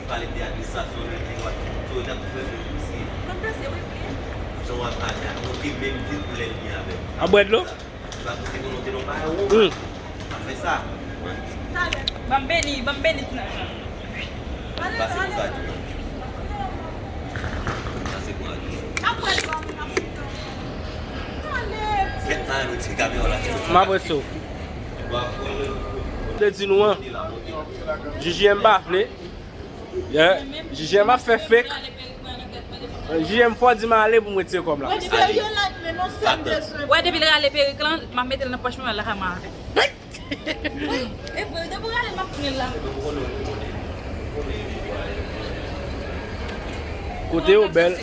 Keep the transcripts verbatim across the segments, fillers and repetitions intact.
Ti pale de administrasyon, li te wè, so, li t ap fè menm si. Mwen panse, wi, wi. Jan w ap pale a, ou te menm di l pou lè l byen avè m. A bwè dlo? Li pa kote volonte non, pa yon wou. Hmm. Pa fè sa. Ban m beni, ban m beni ti naj lan. Pase pou sa di non. Pase pou sa di non. Kèt nan nou ti kamyon la. M ap wè sou. Te di nou an. J J M pa vle. Yeah. J J M ap fè fake. J J M fò di m ale pou m retire kòb la. Wè depi l rale perik lan, m ap mete l nan pòch mwen, l lakay mwen avè l. E vre, depi w rale, m ap pran l la. Kote yo bèl.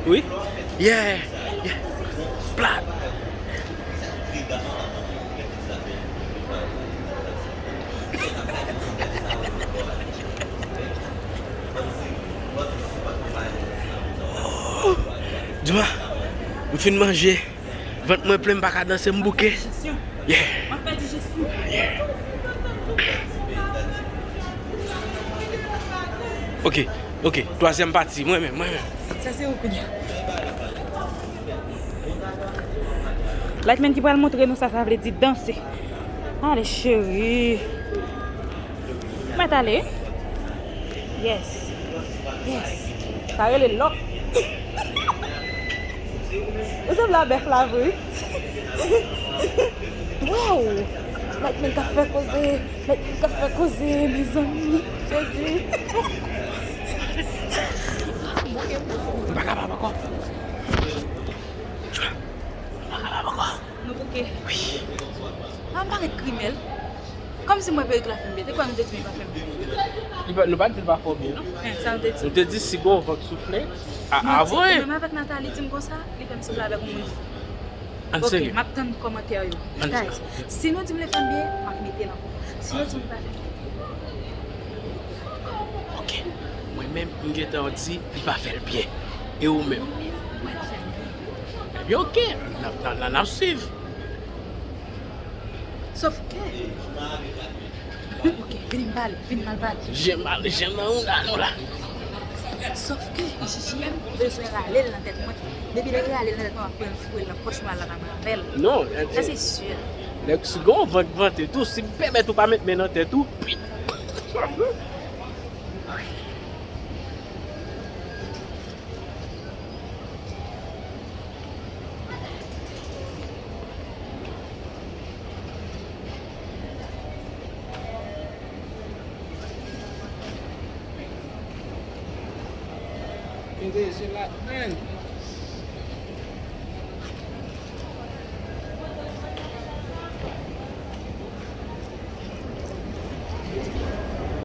Wi. Yeah, yeah. Plat. Dima, m fin manje. Vant mwen plen, m pa ka danse, m bouke. Dijesyon. Yeah. M ap fè dijesyon. Yeah. Ok, ok. Twazyèm pati, mwen menm, mwen menm. Sa se ou kounye a. Lightman ki pral montre nou sa, sa vle di danse. Ale, cheri. Mèt ale. Yes. Yes. Sa rele lòk. Ou sanble a bèf la vre. Wow! Lightman ka fè koze. Lightman ka fè koze, mezanmi. Jezi. M pa kapab ankò. M pa kapab ankò. Nou bouke. Wi. A, m parèt grimèl. Kòmsi m wè perik la fè m byen. Te kwè nou te di m li pa fè m byen. Li pa, nou pa t di l pa fè w byen, non. Eh, sa nou te di? Nou te di si gon van k soufle, a, avoye. Menm avèk Nathalie di m konsa, li fè m sanble avèk yon moun fou. Ann serye. Ok, m ap tann kòmantè yo. Guys, si nou di m li fè m byen, m ap mete l ankò. Si nou di m li pa fè m byen. Ok. Mwen menm, m gentan di li pa fè l byen. E ou menm? Mwen, li fè m byen. Ebyen, ok. N ap, n ap, n ap swiv. Sòf ke, ok, vin m pale, vin m al pale. Jen mal, jen nan ou la, nou la. Sòf ke J J M bezwen rale l nan tèt mwen. Depi lè l rale l nan tèt mwen, m ap pran l foure l nan pòch mwen al lakay mwen avè l. Non, sa se si. Nèg, si gon vant vante tou, si m pèmèt ou pa met men nan tèt ou, pit. Kite se la, man.